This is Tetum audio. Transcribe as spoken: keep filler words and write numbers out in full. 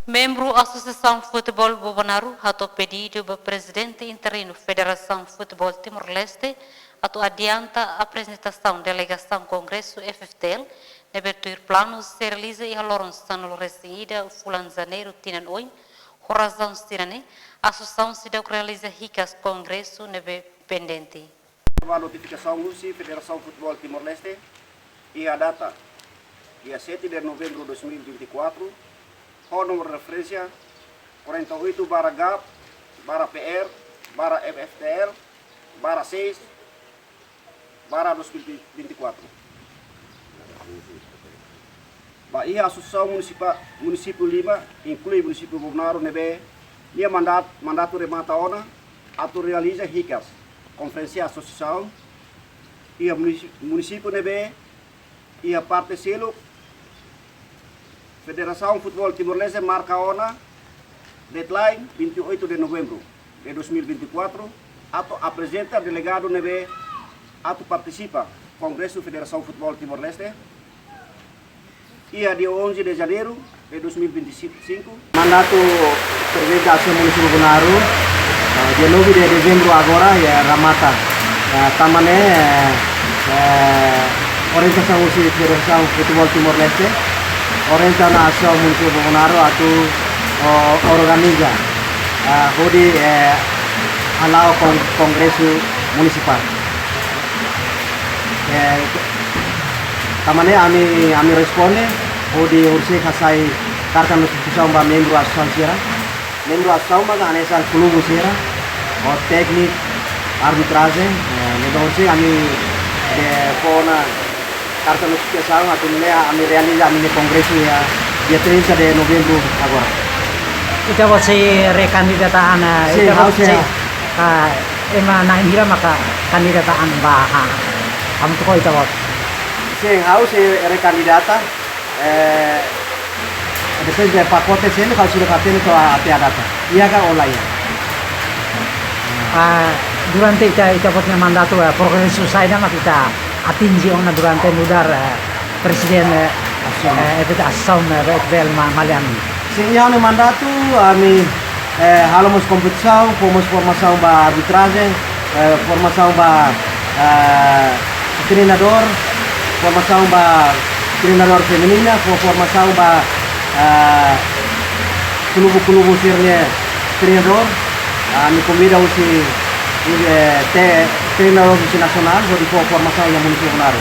Membru Asosiasaun Futeból Bobonaro hato'o pedidu ba Prezidente Interinu Federasaun Futeból Timor-Leste atu adianta aprezentasaun delegasaun Kongresu F F T L ne'ebé tuir planu sei realiza iha loron sanulu-resin-ida fulan Janeiru tinan oin. Ho razaun sira-ne'e, asosiasaun seidauk realiza hikas kongresu ne'ebé pendente. Ba notifikasaun husi Federasaun Futeból Timor-Leste, iha data dia sete de novembro dois mil e vinte e quatro, ho númeru referénsia quarenta e oito barra gap, barra P R, barra F F T L, barra seis, barra dois mil e vinte e quatro. Ba iha asosiasaun munisipa-, munisípiu lima, inklui munisípiu Bobonaro ne'ebé nia mandat-, mandatu remata ona, atu realiza hikas konferénsia asosiasaun iha munisi-, munisípiu ne'ebé iha parte seluk, Federasaun Futeból Timor-Leste marka ona deadline vinte e oito de novembro de dois mil e vinte e quatro, atu aprezenta delegadu ne'ebé atu partisipa Kongresu Federasaun Futeból Timor-Lleste, iha dia onze de Janeiru de dois mil e vinte e cinco. Mandatu Prezidente Asosiasaun Munisípiu Bobonaro, eh, dia nove de dezembro agora, ya, remata. Eh, tanba ne'e, eh, eh, orientasaun husi Federasaun Futeból Timor-Leste, orienta ona Asosiasaun Munisípiu Bobonaro atu, o, organiza, eh, hodi, eh, hala'o kon-, kongresu munisipál. Eh, tanba ne'e ami, ami responde, hodi horisehik hasai karta notifikasaun ba membru asosiasaun sira. Membru asosiasaun maka hanesan klubu sira, ho tékniku, arbitrajen, eh, ne'ebé horisehik ami, eh, fó ona karta notifikasaun atu nune'e ami realiza ami-nia kongresu iha dia trinta de novembro agora. Ita-boot sei rekandidata an, eh, Sin, ita-boot ha'u sei, sei, ah, ema na'in hira maka kandidata an ba, ah, hamutuk ho ita-boot? Sin, ha'u sei rekandidata, eh, depende pakote seluk, ha'u sei hatene to'o até a data. Iha ka la iha. Ah, durante ita, ita-boot nia mandatu, eh, progresu saida mak ita atinje ona durante nu'udar, eh, prezidente, eh, Asosiasaun. Eh, F T L Asosiasaun, eh, F T L Ma-, Maliani. Sin, iha ha'u-nia mandatu, ami, eh, halo mós kompetisaun, fó mós formasaun ba arbitrajen, eh, formasaun ba, eh, treinadór, formasaun ba treinadór feminina, fó formasaun ba, eh, klubu-klubu sira-nia treinadór, ami konvida husi, eh, te-, treinadór husi nasionál, hodi fó formasaun iha munisípiu Bobonaro.